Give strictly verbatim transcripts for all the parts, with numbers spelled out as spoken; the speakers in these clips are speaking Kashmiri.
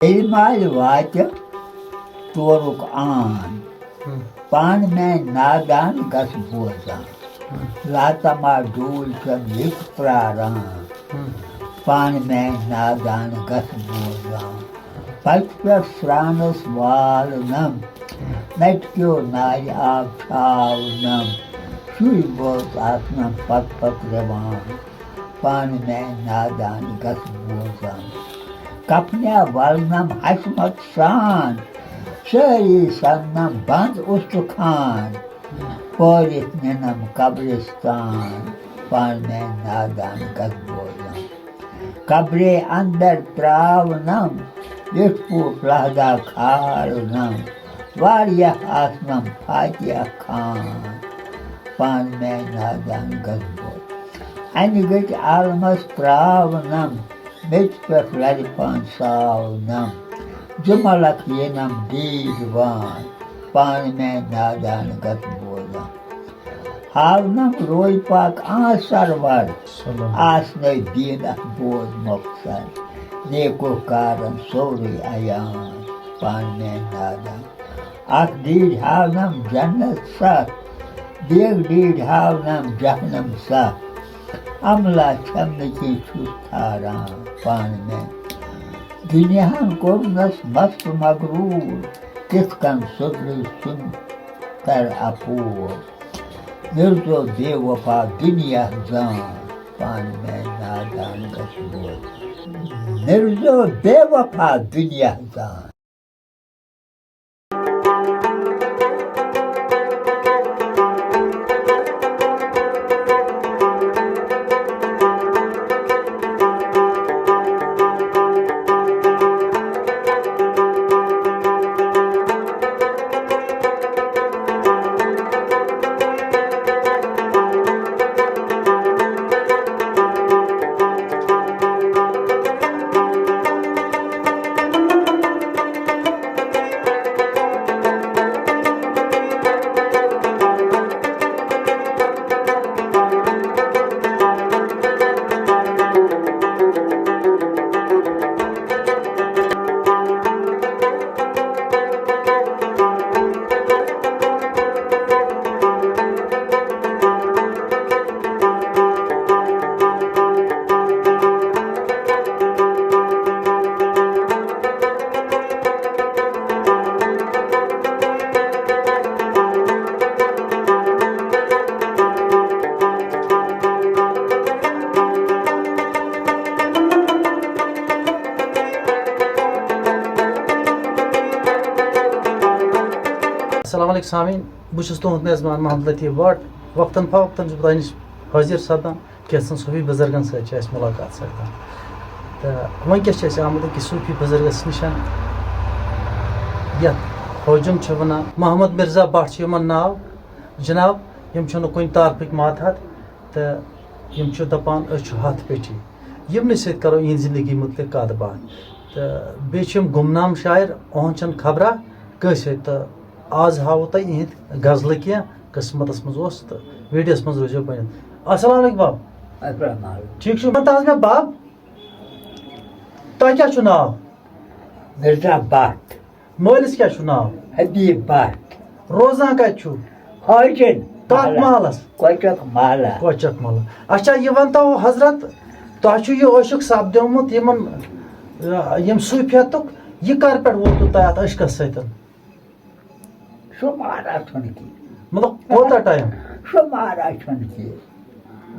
ییٚلہِ مالہِ واتہِ تورُک آن، ہم۔ پانہٕ میانہِ نادان گژھ بوزان۔ ہم۔ لاتما ڈوٗلۍ چھَم ییٚتہِ پراران۔ ہم۔ پانہٕ میانہِ نادان گژھ بوزان۔ پتہٕ پٮ۪ٹھ سرٛانَس والنَم، نَٹہِ کیو نارِ آب چھاونَم، شُرۍ بٲژ آسنَم پتہٕ پتہٕ رَوان۔ پانہٕ میانہِ نادان گژھ بوزان۔ کفنیا ولنم حشمت سان، شٲعری سننم بند استخان، پٲرِتھ نِنم قبرستان۔ پانہٕ میانہِ نادان گژھ بوزان۔ قبرے اندر تراونم، یِتھ پٲٹھۍ لحدہ کھارنم، واریاہ آسنم فاتحہ خان۔ پانہٕ میانہِ نادان گژھ بوزان۔ انہِ گٔٹۍ عالمس تراونم، میٚژِ پٮ۪ٹھ لرِ پان ساونم، زٕ ملک یِنم دیٖد وان۔ پانہٕ میانہِ نادان گژھ بوزان۔ ہاونم روے پاک آ سرور، صلی اللہ۔ آسنے دیٖنس بوز مۄخصر، نیکو کارن سورُے عیان۔ پانہٕ میانہِ نادان۔ اکھ ڈیٖڈ ہاونم جنت ستھ، بیٚیہِ ڈیٖڈ ہاونم جہنم ستھ۔ عملہ چھم نہٕ کینٛہہ چھُس ٹھاران پانہٕ مےٚ۔ دُنیاہن کوٚرنس مست مغروٗر، کِتھ کٔنۍ سُدرِ سُنٛد کر اپور۔ مِرزو بے وفا دُنیا زان، پانہٕ مےٚ نادان گژھ بوزان۔ مِرزو بے وفا دُنیا زان۔ السلام علیکم سامعین، بہٕ چھُس تُہُنٛد میزبان محمد لطیف بٹ۔ وقتاً فوقتاً چھُس بہٕ تۄہہِ نِش حٲضِر سپدان کینٛژن صوٗفی بُزرگن سۭتۍ چھِ اَسہِ مُلاقات سپدان۔ تہٕ وٕنکیٚس چھِ أسۍ آمٕتۍ أکِس صوٗفی بُزرگس نِش، یَتھ حٲجِم چھِ وَنان، محمد مرزا بٹ چھُ یِمن ناو جناب۔ یِم چھِنہٕ کُنہِ تعارفٕکۍ ماتحت تہٕ یِم چھِ دَپان، أسۍ چھِ ہَتھ پیٚٹھی۔ یِمنٕے سۭتۍ کَرو یِہِنٛدِ زِندگی مُتعلِق کَتھ باتھ۔ تہٕ بیٚیہِ چھِ یِم گُمنام شاعر، أہُنٛد چھَنہٕ خبرا کٲنٛسہِ۔ تہٕ آز ہاوو تۄہہِ یِہِنٛدۍ غزلہٕ کینٛہہ، قٕسمَتَس منٛز اوس، تہٕ ویٖڈیوَس منٛز روٗزِو بٔنِتھ۔ السلام علیکم باب۔ السلام علیکم۔ ٹھیٖک چھُ، ؤنۍ تَو حظ مےٚ باب، تۄہہِ کیٛاہ چھُو ناو؟ مرزا بٹ۔ مٲلِس کیٛاہ چھُ ناو؟ حبیب بٹ۔ روزان کَتہِ چھُو؟ حٲجِن۔ کَتھ محلہ۔ محلس؟ کوچک محلہ۔ کوچک محلہ۔ اچھا، یہِ وَن تو حضرت، تۄہہِ چھُ یہِ عٲشِق سپدیومُت یِمن، آ، یِم صوٗفیتُک، یہِ کَر پٮ۪ٹھ ووتوٕ تۄہہِ اَتھ عٲشقس سۭتۍ؟ شُمارا چھُنہٕ کینٛہہ۔ مطلب، کوٗتاہ ٹایم؟ شُمارا چھُنہٕ کینٛہہ۔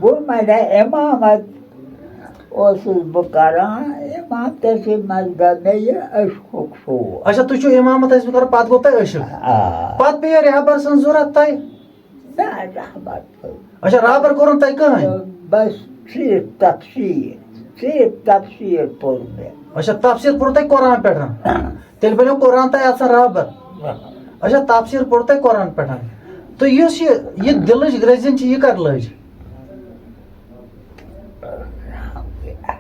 گوٚو مگر امامت اوسُس بہٕ کران، امامتسٕے منٛز گوٚو مےٚ یہِ عشقُک شوق۔ اچھا، تُہۍ چھِو امامت ٲسمٕتۍ کران، پتہٕ گوٚو تۄہہِ عشق؟ آ۔ پتہٕ پیٚیہِ رہبر سٕنٛز ضروٗرت تۄہہِ؟ نہ، رہبر پوٚر۔ اچھا، رہبر کوٚرُن تۄہہِ کٕہٕنۍ؟ بس صرف تفسیٖر، صرف تفسیٖر پوٚر مےٚ۔ اچھا، تفسیٖر پوٚر تۄہہِ قرآن پٮ۪ٹھ؟ تیٚلہِ بنیو قرآن تۄہہِ آسان رہبر۔ اچھا، تفسیٖر پوٚر تۄہہِ قرآن پٮ۪ٹھ۔ تہٕ یُس یہِ، یہِ دِلٕچ گرٛزِنۍ چھِ، یہِ کر لٔج؟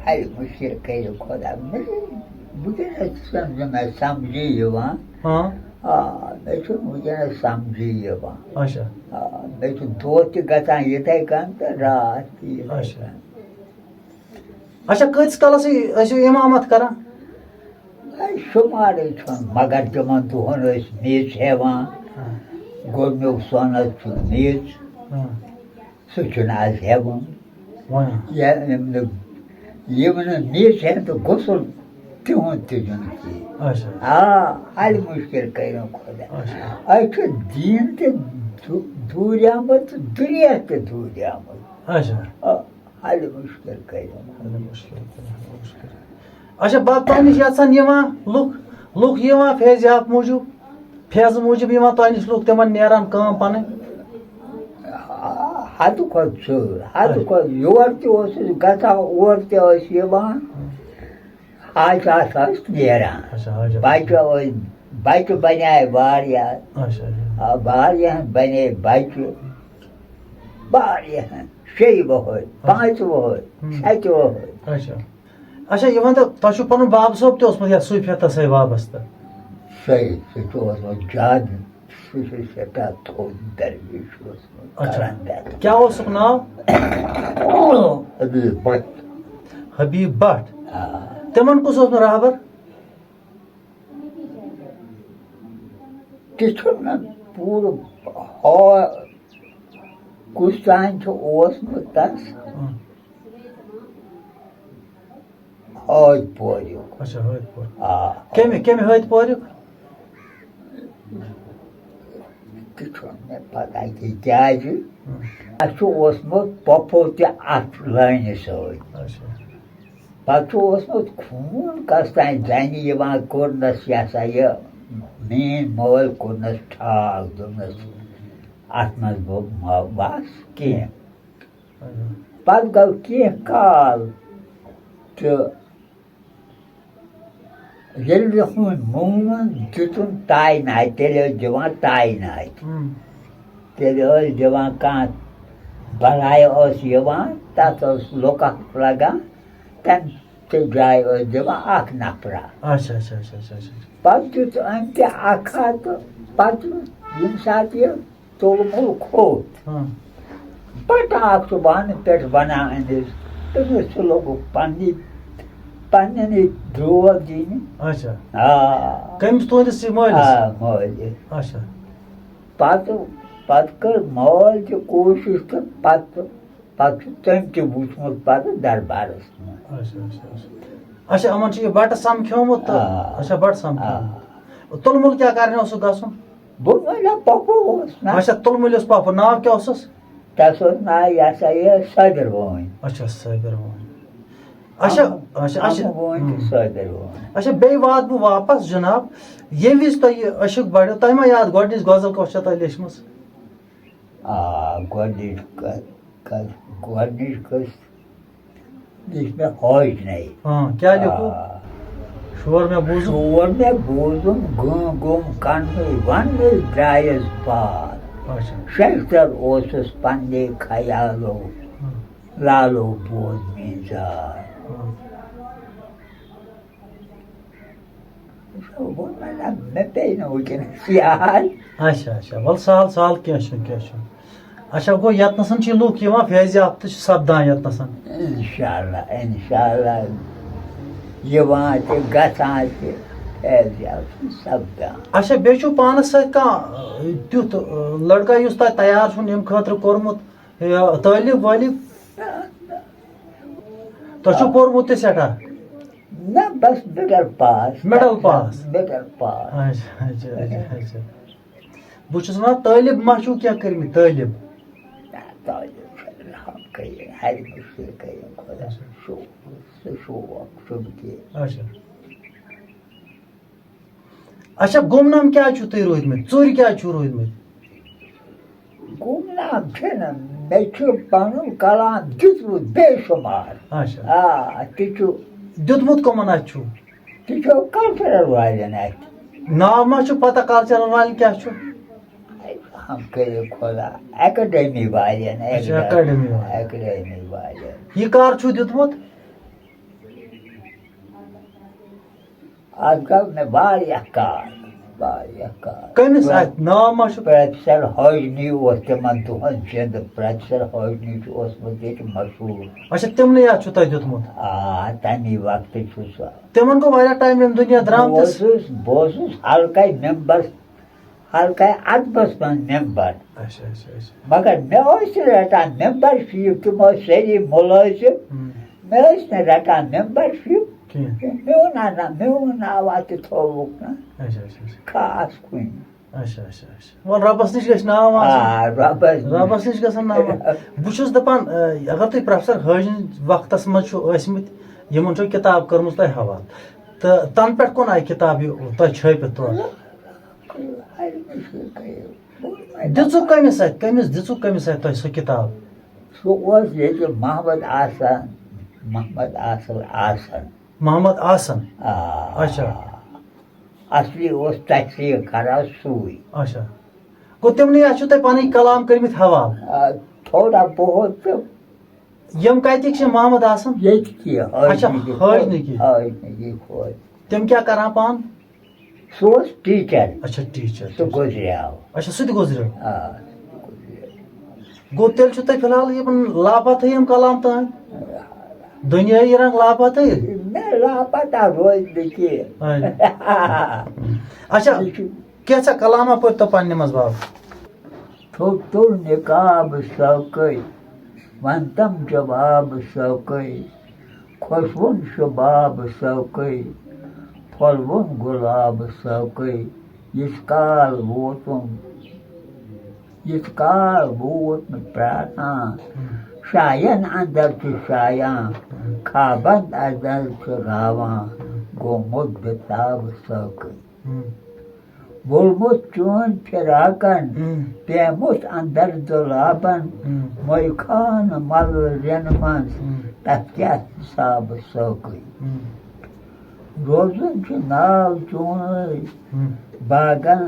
ہے، مُشکِل کٔرِو خۄدا۔ مےٚ چھُ وٕنکیٚنَس چھُنہٕ مےٚ سَمجھی یِوان۔ ہاں۔ آ، مےٚ چھُنہٕ وٕنکیٚنَس سَمجھی یِوان۔ اچھا۔ آ، مےٚ چھُ دۄہ تہِ گژھان یِتھَے کٔنۍ تہٕ راتھ تہِ یِتھَے اچھا۔ کٔنۍ۔ اچھا، کۭتِس کالس ٲسِو امامت کران؟ اے، شُمارٕے چھُنہٕ، مگر تِمن دۄہن ٲسۍ میٚژ ہٮ۪وان۔ ہاں۔ گۄڈٕنیُک سۄنت چھُ میٚژ، ہاں۔ سُہ چھُنہٕ آز ہٮ۪وان۔ وۄنۍ۔ یا یِم نہٕ، یِم نہٕ میٚژ ہٮ۪ن تہٕ غسل تِہُنٛد تہِ دیُن کینٛہہ۔ اچھا۔ آ، حل مُشکِل کٔرِو خۄدا۔ اچھا۔ اَسہِ چھُ دیٖن تہِ دو-، دوٗریٛامُت تہٕ دُنیا تہِ دوٗریٛامُت۔ اچھا۔ آ، حل مُشکِل کٔرِو۔ حل مُشکِل کٔرِو، حل مُشکِل۔ اچھا، بَب، تۄہہِ نِش یَژھان یِوان لُکھ، لُکھ یِوان فیض یاب موٗجوٗب، فیضہٕ موٗجوٗب یِوان تۄہہِ نِش لُکھ، تِمَن نیران کٲم پَنٕنۍ؟ حدٕ کھۄتہٕ ژٔر، حدٕ اچھا۔ کھۄتہٕ یور تہِ اوسُس گژھان، اور تہِ ٲسۍ یِوان۔ حاجات ٲسۍ نیران۔ اچھا، حاجات۔ بَچہٕ ٲسۍ، بَچہٕ بَنے واریاہ۔ اچھا، اچھا۔ آ، واریاہَن بَنے بَچہٕ۔ واریاہَن۔ شیٚیہِ وُہٕرۍ، اچھا۔ پانٛژِ وُہٕرۍ، ہُم۔ سَتہِ وُہٕرۍ۔ اچھا۔ اچھا، یہِ ؤنۍ تو، تۄہہِ چھُو پَنُن باب صٲب تہِ اوسمُت یَتھ صوٗفیَتَس سۭتۍ وابستہٕ؟ صحیح، سُہ چھُ اوسمُت زیادٕ، سُہ چھُ سٮ۪ٹھاہ تھوٚد درویش اوسمُت، اچھا۔ کران بیت۔ کیٛاہ اوسُکھ ناو؟ حبیب بٹ۔ حبیب بٹ۔ آ۔ تِمن کُس اوس نہٕ رہبر؟ تہِ چھُنہٕ مےٚ پوٗرٕ ہا-، کُس تام چھُ اوسمُت تَس۔ ہاں۔ ہٲدۍ پوریُک۔ اچھا، ہٲدۍ پور۔ آ۔ کمہِ، کمہِ ہٲدۍ پوریُک؟ تہِ چھُنہٕ مےٚ پتہ کہِ کیٛازِ۔ ہاں۔ اَسہِ چھُ اوسمُت پۄپھو تہِ اَتھ لٲنہِ سۭتۍ۔ اچھا۔ پتہٕ چھُ اوسمُت خوٗن کس تام زنہِ یِوان، کوٚرنس یہِ ہسا یہِ، میٛٲنۍ مٲلۍ کوٚرنس ٹھاک، دوٚپنس، "اتھ منٛز بہٕ ما وس کینٛہہ۔" اچھا۔ پتہٕ گوٚو کینٛہہ کال تہٕ ییٚلہِ مےٚ ہُنٛد مون دیُتُن تعینات، تیٚلہِ ٲسۍ دِوان تعینات۔ ہُم۔ تیٚلہِ ٲسۍ دِوان کانٛہہ بَلاے ٲس یِوان، تَتھ ٲس لُکھ اَکھ لَگان، تَمہِ تہِ جایہِ ٲسۍ دِوان اَکھ نَفرا۔ اچھا، اچھا، اچھا، اچھا، اچھا۔ پَتہٕ دیُت أمۍ تہِ اَکھ ہَتھ تہٕ پَتہٕ ییٚمہِ ساتہٕ یہِ تُل مُلک ہوٚت۔ ہاں۔ بَٹہٕ اَکھ چھُ وانہٕ پٮ۪ٹھ وَنان أمِس، تٔمِس چھُ لوٚگُکھ پَننہِ، پَننٮ۪نٕے درٛوگ دِنہِ۔ اچھا۔ آ۔ کٔمِس، تُہٕنٛدِس یہِ مٲلِس؟ آ، مٲلِس۔ اچھا۔ پَتہٕ، پَتہٕ کٔر مٲلۍ تہِ کوٗشِش تہٕ پَتہٕ، پَتہٕ چھُ تٔمۍ تہِ وُچھمُت پَتہٕ دربارَس منٛز۔ اچھا، اچھا، اچھا۔ اچھا، یِمَن چھُ یہِ بَٹہٕ سَمکھیومُت تہٕ، آ۔ اچھا، بَٹہٕ سَمکھیومُت۔ آ۔ تُلمُل کیٛاہ کَرنہِ اوسُکھ گژھُن؟ بہٕ وَنہٕ پَپہٕ اوس نا۔ اچھا، تُلمُلِس پَپہٕ، ناو کیٛاہ اوسُس؟ تَس اوس ناو یہِ ہسا یہِ صٲبِر وٲنۍ۔ اچھا، صٲبِر وٲنۍ۔ اچھا، اَمہٕ، اچھا، اَچھا۔ اَمہٕ وٲنۍ تہٕ ہُم۔ صٲبِر وٲنۍ۔ اچھا، بیٚیہِ واتہٕ بہٕ واپَس جِناب، ییٚمہِ وِزِ تۄہہِ یہِ عشق بَڑیو، تۄہہِ ما یاد گۄڈٕنِچ غزل کۄس چھےٚ تۄہہِ لیٚچھمٕژ؟ آ، گۄڈٕنِچ ک-، ک-، گۄڈٕنِچ کٔژ یہِ چھِ مےٚ حٲج نَے۔ ہاں، کیٛاہ لیکھو؟ آ۔ شور مےٚ بوٗزُم۔ شور مےٚ بوٗزُم، گٲم گٲم کَنہٕ وَنہٕ درٛایَس بار۔ اچھا۔ ششدر اوسُس پنٛنے خیالو، ہاں۔ لالو بوز میٛٲنۍ زار۔ ہاں۔ ووٚن مےٚ، نہ، مےٚ پیٚیہِ نہٕ وٕنکیٚنَس یاد۔ اچھا، اچھا، وَلہٕ سہل، سہل، کینٛہہ چھُنہٕ، کینٛہہ چھُنہٕ۔ اچھا، گوٚو ییٚتنَسَن چھِ لُکھ یِوان، فیض یافتہٕ چھِ سَپدان ییٚتنَسَن۔ اِنشاء اللہ، اِنشاء اللہ، یِوان تہِ، گژھان تہِ، فیض یافتہٕ چھِ سَپدان۔ اچھا، بیٚیہِ چھُو پانَس سۭتۍ کانٛہہ، اَ، تیُتھ، اَ، لٔڑکہٕ یُس تۄہہِ تیار چھُو ییٚمہِ خٲطرٕ کوٚرمُت، یہِ طٲلب وٲلب؟ تۄہہِ چھُو پوٚرمُت تہِ سٮ۪ٹھاہ؟ نہ، بس مِڈل پاس۔ مِڈل پاس۔ مِڈل پاس۔ اچھا، اچھا، اچھا، اچھا۔ بہٕ چھُس وَنان، طٲلب ما چھُو کینٛہہ کٔرمٕتۍ، طٲلب؟ نہ، طٲلب چھُنہٕ رحم کٔرِتھ، ہرِ مُشکِل کٔرِتھ خۄدا۔ اچھا۔ شوق، سُہ شوق چھُنہٕ کینٛہہ۔ اچھا۔ اچھا، گُمنام کیٛازِ چھُو تُہۍ روٗدمٕتۍ؟ ژوٗرِ کیٛازِ چھُو روٗدمٕتۍ؟ گُمنام چھِنہٕ، مےٚ چھُ پَنُن کلام دیُتمُت بے شُمار۔ اچھا۔ آ، تہِ چھُ۔ دیُتمُت کٕمَن اَتھِ چھُو؟ تہِ چھُ کلچرل والٮ۪ن اَتھِ۔ ناو ما چھُ پَتہ کلچرل والٮ۪ن کیٛاہ چھُ؟ ہم کٔرِو خۄدا، اکیڈمی والٮ۪ن، اچھا، اکیڈمی۔ اکیڈمی والٮ۪ن۔ اکیڈمی والٮ۪ن۔ یہِ کر چھُو دیُتمُت؟ اَتھ گوٚو مےٚ واریاہ کال۔ واریاہ کال۔ کٔمِس اَتھِ؟ ناو ما چھُ؟ پروفیسر ہاجنی اوس تِمن دۄہن زِندٕ۔ پروفیسر ہاجنی چھُ اوسمُت ییٚتہِ مشہوٗر۔ اچھا، تِمنٕے اَتھِ چھُ تۄہہِ دیُتمُت؟ آ، تَمی وقتہٕ چھُ سُہ۔ تِمن گوٚو واریاہ ٹایم ییٚمہِ دُنیا درٛامتِس۔ بہٕ اوسُس، بہٕ اوسُس ہلکے ممبر، ہلکے ادبس منٛز ممبر۔ اچھا، اچھا، اچھا۔ مگر مےٚ ٲسۍ رٹان ممبرشیپ، تِم ٲسۍ سٲری مُلٲزِم۔ ہُم۔ مےٚ ٲسۍ نہٕ رٹان ممبرشیپ۔ کینٛہہ۔ میون نہ، میون ناو تہِ تھووُکھ نہٕ۔ اچھا، اچھا، اچھا۔ خاص کُنہِ۔ اچھا، اچھا، اچھا۔ وَلہٕ، رۄبَس نِش گژھِ ناو آسُن۔ آ، رۄبَس نِش۔ رۄبَس نِش گژھن ناو آسُن۔ بہٕ چھُس دَپان، اَ، اگر تُہۍ پروفیسر ہٲجِن وقتَس منٛز چھُو ٲسۍمٕتۍ، یِمَن چھو کِتاب کٔرمٕژ تۄہہِ حوالہٕ، تہٕ تَنہٕ پٮ۪ٹھ کُن آیہِ کِتاب یہِ تۄہہِ چھٲپِتھ تورٕ؟ دِژوٕ کٔمِس اَتھِ؟ کٔمِس دِژوٕ کٔمِس اَتھِ تۄہہِ سۄ کِتاب؟ سُہ اوس ییٚتہِ محمد آسان، محمد آصف آسان۔ محمد آسان؟ آ۔ اچھا۔ اصلی اوس تحقیق کران سُے۔ اچھا۔ گوٚو تِمنٕے اَتھِ چھِو تۄہہِ پنٕنۍ کلام کٔرمٕتۍ حوالہٕ؟ آ، تھوڑا بہت تہٕ۔ یِم کتِکۍ چھِ محمد آسان؟ ییٚتہِ کہِ، اچھا، حٲجنٕکۍ، حٲجنٕکۍ۔ حٲجنٕکۍ کھوج۔ تِم کیٛاہ کران پانہٕ؟ سُہ اوس ٹیچر۔ اچھا، ٹیچر، سُہ ٹیچر۔ گُزریو۔ اچھا، سُہ تہِ گُزریو۔ آ، سُہ تہِ گُزریو۔ گوٚو تیٚلہِ چھُ تۄہہِ فی الحال یِمن لاپتہ یِم کلام تام؟ دُنیٲیی رنگ لاپتہ؟ نہ، لاپتہ روزِ نہٕ کینٛہہ۔ اہن۔ اچھا، یہِ چھُ کینٛژھا کلامہ پٔرۍ تو پننہِ منٛز، باب۔ تھوٚد تُل نقاب ساقے، ونتم جواب ساقے، خۄشوُن شباب ساقے، پھۄلوُن گۄلاب ساقے، یِژھ کال ووتُم، یِژھ کال ووت مےٚ پرٛاران۔ شاین اندر چھُ شایان، خوابن اندر چھُ راوان، گوٚمُت بے تاب ساقے۔ ہم۔ وولمُت چون فراقن، ہم۔ پیمُت اندر دولابن، ہم۔ مٔے خان مل رٮ۪ن منٛز، ہم۔ تتھ کیٛاہ حساب ساقے۔ ہم۔ روزُن چھُ ناو چونُے، ہم۔ باغن،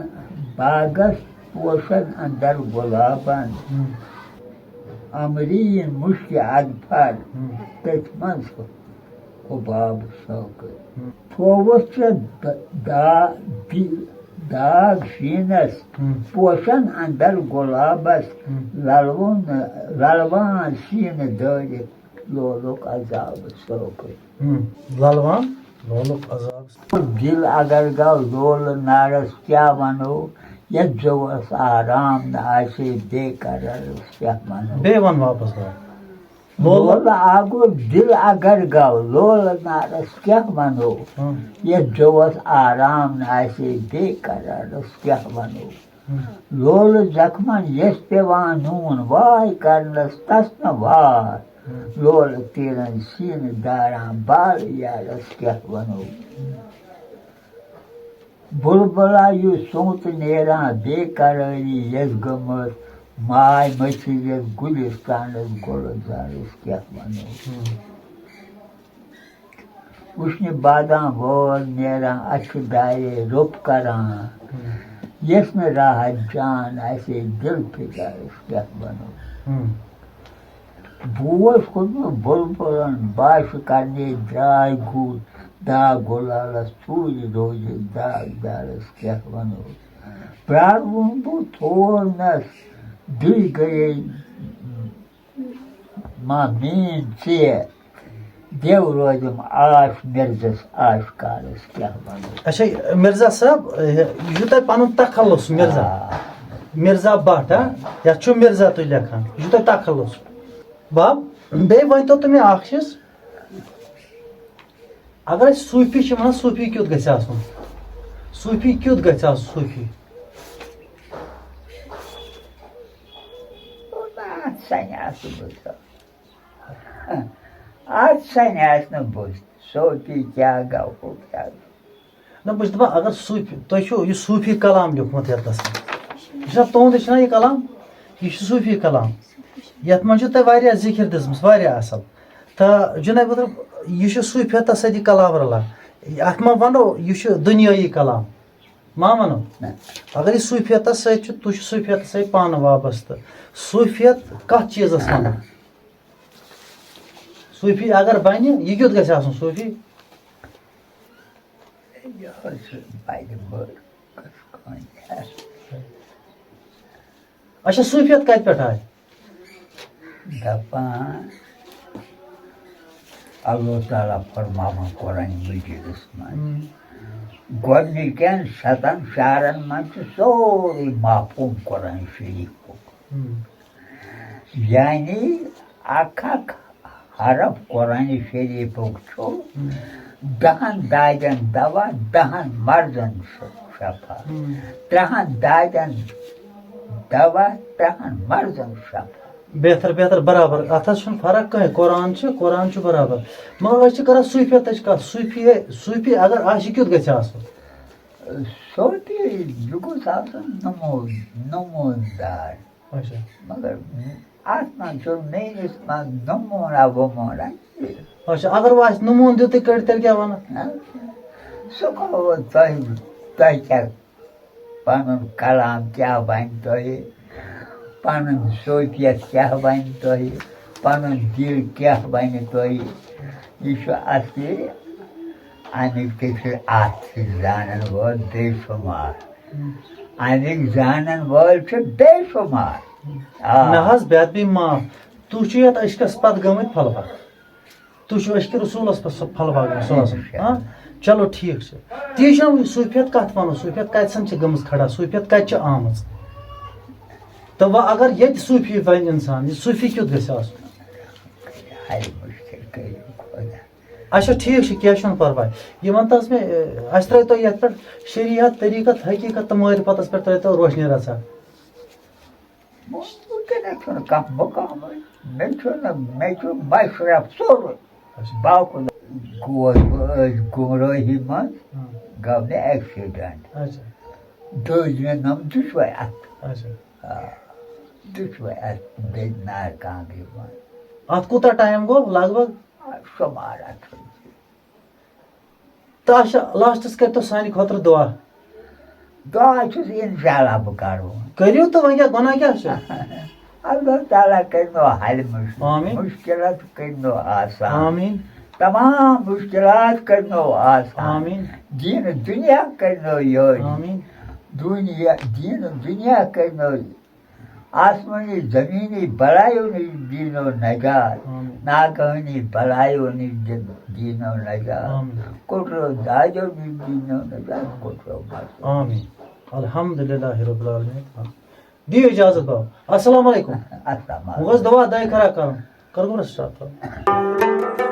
باغس پوشن اندر گۄلابن۔ ہم۔ امریٖن مُشکہِ اَدفر، ہم۔ تٔتھۍ منٛز حُباب ساقے۔ ہم۔ تھووُتھ ژےٚ د-، دا-، دی-، داغ شیٖنس، ہم۔ پوشن اندر گۄلابس، ہم۔ للوُن، للوان سیٖنہٕ دٲرِتھ لولُک عذاب ساقے۔ ہم۔ للوان لولُک عذاب۔ دِل اگر گوٚو لولہٕ نارس کیٛاہ ونو، یتھ زوس آرام نہٕ آسے بے قرارس کیٛاہ ونو۔ بیٚیہِ وَن واپس گوٚو۔ لولہٕ۔ لولہٕ اگر، دِل اگر گوٚو لولہٕ نارس کیٛاہ ونو، ہم۔ یتھ زوس آرام نہٕ آسے بے قرارس کیٛاہ ونو۔ ہم۔ لولہٕ زخمن یس پیوان نوٗن واے کرنس تس نہٕ وار۔ ہم۔ لولہٕ تیرن سیٖنہٕ داران بال یارس کیٛاہ ونو۔ بُلبُلا یُس سونٛتہٕ نیران بے قرٲری یَس گٔمٕژ، ماے مٔچھِتھ یَس گُلِستانَس گُلزارَس کیٛاہ وَنو؟ ہم۔ وٕچھنہِ بادام وٲر نیران، اَتھِ دارے روٚپ کران۔ ہم۔ یَس نہٕ راحت جان آسہِ ہے دِل فِدایَس کیٛاہ وَنو؟ ہم۔ بوس کھوٚتمُت بُلبُلن باش کرنے درٛاے گُر، داغ گُلالس ژوٗرِ روزِ داغدارس کیٛاہ وَنو۔ پرٛاروُن بہٕ تھوونس، دٕے گٔیے ما میٛٲنۍ ژیر۔ دیو روزم آش مرزس آشکارس کیٛاہ وَنو۔ اچھا، مرزا صٲب، یہِ چھُ تۄہہِ پَنُن تخلص، مرزا۔ آ۔ مرزا بٹ، ہا؟ یَتھ چھُ مرزا تُہۍ لیکھان، یہِ چھُ تۄہہِ تخلص۔ باب، بیٚیہِ ؤنۍتو تُہۍ مےٚ اَکھ چیٖز، اگر أسۍ صوٗفی چھِ وَنان، صوٗفی کیُتھ گژھِ آسُن؟ صوٗفی کیُتھ گژھِ آسُن، صوٗفی؟ اَتھ سَنہِ آسہٕ بہٕ تہٕ۔ اَتھ سَنہِ آسہِ نہٕ بٔتھِ، صوٗفی کیٛاہ گوٚو، ہُہ کیٛاہ گوٚو۔ نہ، بہٕ چھُس دَپان، اگر صوٗفی، تۄہہِ چھُو یہِ صوٗفی کلام لیوٗکھمُت یَتَس منٛز، یہِ چھُنہ تُہُنٛدُے، چھُنہ یہِ کلام؟ یہِ چھُ صوٗفی کلام۔ یَتھ منٛز چھُو تۄہہِ واریاہ ذِکِر دِژمٕژ، واریاہ اَصٕل۔ تہٕ جُنید مطلب، یہِ چھُ صوٗفیتَس سۭتۍ یہِ کلام رَلان۔ اَتھ ما وَنو، یہِ چھُ دُنیٲیی کلام؟ ما وَنو؟ نہ۔ اگر یہِ صوٗفیتَس سۭتۍ چھُ، تُہۍ چھِو صوٗفیتَس سۭتۍ پانہٕ وابستہٕ۔ صوٗفیت کَتھ چیٖزَس وَنو؟ صوٗفی اگر بَنہِ، یہِ کیُتھ گژھِ آسُن صوٗفی؟ یہِ حظ چھُ بَڑِ بٔڑ۔ اچھا، صوٗفیت کَتہِ پٮ۪ٹھ آے؟ دَپان، اللہ تعالیٰ فرماوان قرآن مجیدس منٛز، ہم۔ گۄڈٕنِکٮ۪ن شتن شعرن منٛز چھُ سورُے مفہوم قرآن شریفُک۔ ہم۔ یعنی اکھ اکھ حرف قرآن شریفُک چھُ ہم۔ دَہن دادٮ۪ن دوا، دَہن مرضن شفا، ہم۔ ترٛہن دادٮ۪ن دوا، ترٛہن مرضن شفا۔ بہتر، بہتر، برابر۔ اتھ حظ چھُنہٕ فرق کٕہٕنۍ۔ قرآن چھُ، قرآن چھُ برابر۔ مگر أسۍ چھِ کران صوٗفیتٕچ کتھ۔ صوٗفی، صوٗفی اگر آسہِ، یہِ کیُتھ گژھِ آسُن؟ صوٗفی، یہِ گوٚژھ آسُن نموٗن-، نموٗندار۔ اچھا۔ مگر اتھ منٛز چھُ میٲنِس منٛز نموٗنہ وموٗنہ کینٛہہ۔ اچھا، اگر وۄنۍ آسہِ نموٗنہٕ دیُتُے کٔڑۍ، تیٚلہِ کیٛاہ ونان؟ نہ، سُہ گوٚو تۄہہِ، تۄہہِ کیٛاہ پنُن کلام کیٛاہ ونہِ تۄہہِ، پنٕنۍ صوفیت کیٛاہ ونہِ تۄہہِ، پنُن دِل کیٛاہ ونہِ تۄہہِ۔ یہِ چھُ اصلی اَمِکۍ تہِ چھِ اَتھ سۭتۍ زانن وٲلۍ بے شُمار۔ اَمِکۍ زانن وٲلۍ چھِ بے شُمار۔ آ۔ نہ حظ، بے ادبی معاف۔ تُہۍ چھِو یَتھ عشقس پتہٕ گٔمٕتۍ پھلوا۔ تُہۍ چھِو عشقِ رسوٗلس پتہٕ سُہ پھلوا گٔمٕتۍ، صلی اللہ علیہ وسلم۔ ہاں؟ چلو، ٹھیٖک چھُ۔ تی چھُنہ وۄنۍ صوٗفیت کتھ ونو، صوٗفیت کتہِ سن چھِ گٔمٕژ کھڑا، صوٗفیت کتہِ چھِ آمٕژ؟ تہٕ وۄنۍ اگر ییٚتہِ صوٗفی بنہِ انسان، یہِ صوٗفی کیُتھ گژھِ آسُن؟ ہاے مُشکِل کٔرِو خۄدا۔ اچھا، ٹھیٖک چھُ، کینٛہہ چھُنہٕ پرواے۔ یہِ ؤنۍ تو حظ مےٚ، اَسہِ ترٲوۍ تو یَتھ پٮ۪ٹھ شریعت، طریٖقت، حقیٖقت تہٕ معرفت، اَتھ پٮ۪ٹھ ترٲوۍ تو روشنی رژھا۔ وۄنۍ وٕنکٮ۪نَس چھُنہٕ کانٛہہ مُقامٕے۔ مےٚ چھُنہٕ، مےٚ چھُ مشرف سورُے۔ اچھا۔ باقٕے گوس بہٕ أتھۍ گُمرٲہی منٛز، ہاں۔ گوٚو مےٚ ایکسیڈنٹ۔ اچھا۔ دٔج مےٚ نَم دُشوَے اَتھٕ۔ اچھا۔ آ، دُشوَے اَتھٕ دٔج نارٕ کانٛگرِ منٛز۔ اَتھ کوٗتاہ ٹایم گوٚو لگ بگ؟ آ، شُمار اَتھٕ۔ تہٕ اچھا، لاسٹس کٔرۍتو سانہِ خٲطرٕ دُعا۔ دُعا چھُس اِنشاء اللہ بہٕ کَرو۔ کٔرِو تہٕ، وۄنۍ کیٛاہ، گۄناہ کیٛاہ چھُ؟ اللہ تعالیٰ کٔرِنو حل مُش-، آمین۔ مُشکِلات کٔرِنو آسان۔ آمین۔ تمام مُشکِلات کٔرِنو آسان۔ آمین۔ دیٖن دُنیا کٔرِنو یٲری۔ آمین۔ دُنیا، دیٖن دُنیا کٔرِنو آسمانی زمینی بلایو نِش دیٖنو نجات۔ آمین۔ ناگہٲنی بلایو نِش دِ-، دیٖنو نجات۔ آمین۔ کُٹرو دادیو نِش دیٖنو نجات۔ کُٹرو مرضو۔ آمین۔ الحمدللہ رب العالمین۔ دِیِو اجازت بابا۔ السلام علیکم۔ السلام علیکم۔ وۄنۍ گوٚژھ دعا دۄیہِ خٲرا کرُن۔ کر گوٚو نا start تھاوُن؟